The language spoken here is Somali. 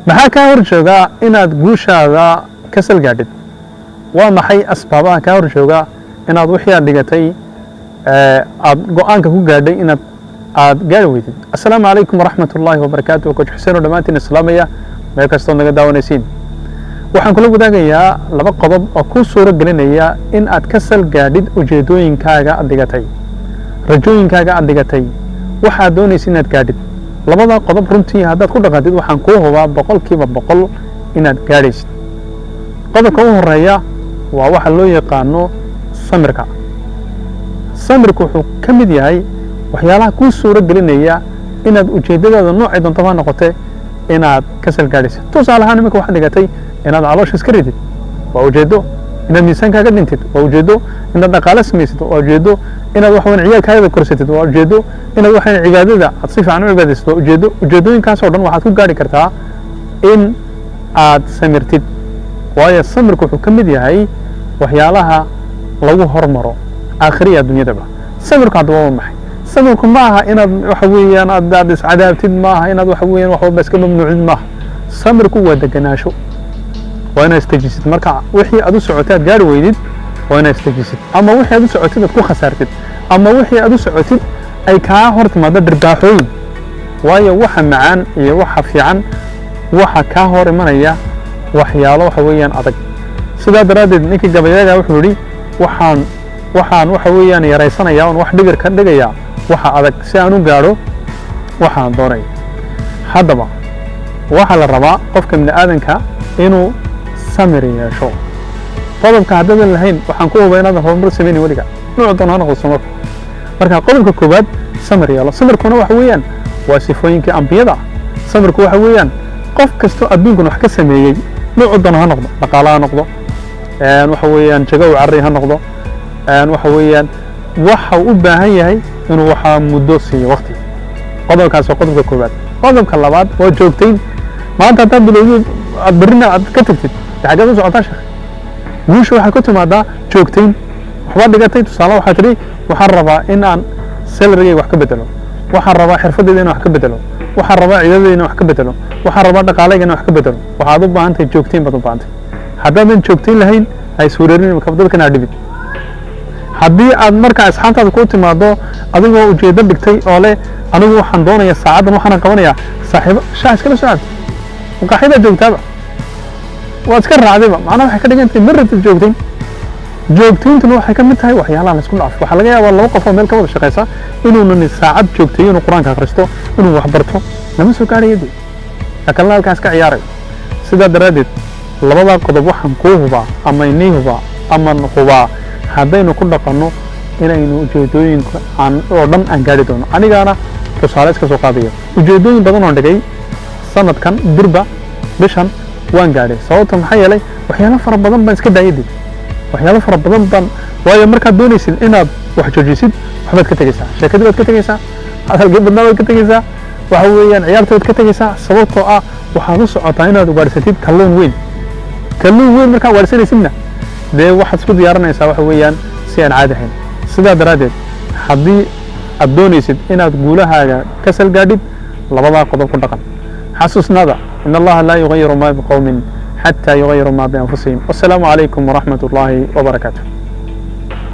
Maxaa kaa hor joogaa inaad guushaada ka salgaadhid? Waa maxay asbaabaha kaa hor jooga inaad wixii aad dhigatay, aad go-aanka ku gaadhay, inaad aad gaari weydid? Assalaamu calaykum waraxmat ullaahi wabarakaatu. Coach Xuseen oo dhammaantiin islaamaya meel kastood naga daawanaysiin. Waxaan kula wadaagayaa laba qodob oo kuu suuro gelinaya in aad ka salgaadhid ujeedooyinkaaga aad dhigatay, rajooyinkaaga aad dhigatay, waxaad doonaysa inaad gaadhid. Labada qodob runtii haddaad ku dhaqantid, waxaan kuu hubaa 100% inaad gaadhaysid. Qodobka u horeeya waa waxa loo yaqaano samirka. Samirku wuxuu ka mid yahay waxyaalaha kuu suuro gelinaya inaad ujeeddadaada, noocay doontaba ha noqote, inaad ka salgaadhaysid. Tusaale ahaan, iminka waxaad dhigatay inaad caloosha iska ridid, waa ujeeddo. Inaad miisaankaaga dhintid, waa ujeeddo. Inaad dhaqaale samaysid, waa ujeeddo. Inaad wax weyn ciyaalkaaga korsatid, waa ujeeddo. Inaad waxayn cibaadada aad si fiican u cibaadaysid, waa ujeeddo. Ujeeddooyinkaas oo dhan waxaad ku gaadhi kartaa in aad samirtid, waayo samirku wuxuu ka mid yahay waxyaalaha lagu hormaro aakhiriya adduunyadaba. Samirku haddaba waa maxay? Samirku ma aha inaad waxa weeyaan aad iscadaabtid, ma aha inaad waxa weeyaan wax walba iska mamnuucid, maaha. Samirku waa deganaasho, waa inaad istajisid. Marka wixii aad u socotay aad gaari weydid, waa inaad istajisid, ama wixii aad u socotid aad ku khasaartid, ama wixii aad u socotid ay kaa hor timaado dhirbaaxooyin, waayo waxa macaan iyo waxa fiican waxa kaa hor imanaya waxyaalo waxa weeyaan adag. Sidaa daraaddeed ninkii gabayaga wuxuu yidhi: Waxaan waxa weeyaan yaraysanayaa oon wax dhibir ka dhigayaa waxa adag si aan u gaadho waxaan doonaya." Haddaba waxaa la rabaa qofka bini aadanka inuu samir yeesho. Qodobka haddaadan lahayn, waxaan ku huba inaadan horumar samaynin weliga, nooc doon ha noqdo samarku. Marka qodobka koowaad, samir yeelo. Samirkuna waxa weeyaan waa sifooyinkii ambiyada. Samirku waxa weeyaan qof kastoo adduunkan wax ka sameeyey, noocu doon ha noqdo, dhaqaale ha noqdo, waxa weeyaan jago u carari ha noqdo, waxa weeyaan waxa uu u baahan yahay inuu waxaa muddo siiyo, waqti. Qodobkaas waa qodobka koowaad. Qodobka labaad waa joogtayn. Maanta haddaad bilowdid, aad berrina aad ka tagtid, dee xaggeed u socotaa, sheekh? Guusha waxay ku timaadaa joogtayn. Waxbaad dhigatay, tusaale waxaa tidhi: "Waxaan rabaa in aan salarygayga wax ka bedelo, waxaan rabaa xirfadayda inaan wax ka bedelo, waxaan rabaa ciidadayda inaan wax ka bedelo, waxaan rabaa dhaqaalayga inaan wax ka bedelo." Waxaad u baahan tahay joogtayn baad u baahan tahay. Haddaadan joogtayn lahayn, ha iswereerin, dadkan ha dhibin. Haddii aad marka asxaabtaada ku timaado adigoo ujeedo dhigtay oo leh: "Anigu waxaan doonayaa saacaddan, waxaana qabanayaa," saaxiibo shaah iskala soo cabtay, maqaaxidaa joogtaaba, waad iska raacdayba, macnaha waxay ka dhigan tahay ma rabtid joogtayn. Joogtayntuna waxay ka mid tahay waxyaalaha la isku dhaafo. Waxaa laga yaabaa laba qof oo meel ka wada shaqaysa inuunan saacad joogteeyo, inuu Qur-aanka akhristo, inuu wax barto, lama soo gaadhayo dee, kalena halkaas ka ciyaarayo. Sidaa daraaddeed labadaa qodob waxaan kuu hubaa ama inii hubaa aman hubaa, haddaynu ku dhaqanno, inaynu ujeedooyinka aan oo dhan aan gaari doono. Anigaana tusaale iska soo qaadaya, ujeedooyin badan oon dhigay sanadkan durba bishan waan gaadhay. Sababta maxaa yeelay waxyaalo fara badan baan iska daayay dib, waxyaalo fara badan baan, waayo markaad doonaysid inaad wax joojisid, waxbaad ka tegeysaa, sheekadii baad ka tegeysaa, hadalkii badnaa baad ka tegeysaa, waxa weeyaan ciyaarta baad ka tegeysaa, sababtoo ah waxaad u socotaa inaad ugaadhsatid kalluun weyn. Kalluun weyn markaa ugaadhsanaysidna, dee waxaad isku diyaarinaysaa waxa weeyaan si aan caadi ahayn. Sidaa daraaddeed haddii aad doonaysid inaad guulahaaga ka salgaadhid, labadaa qodob ku dhaqan. Xasuusnada: in Allaha laa yugayiru ma biqowmin xataa yugayiru ma bianfusihim. Wassalaamu calaykum waraxmat ullaahi wabarakaatu.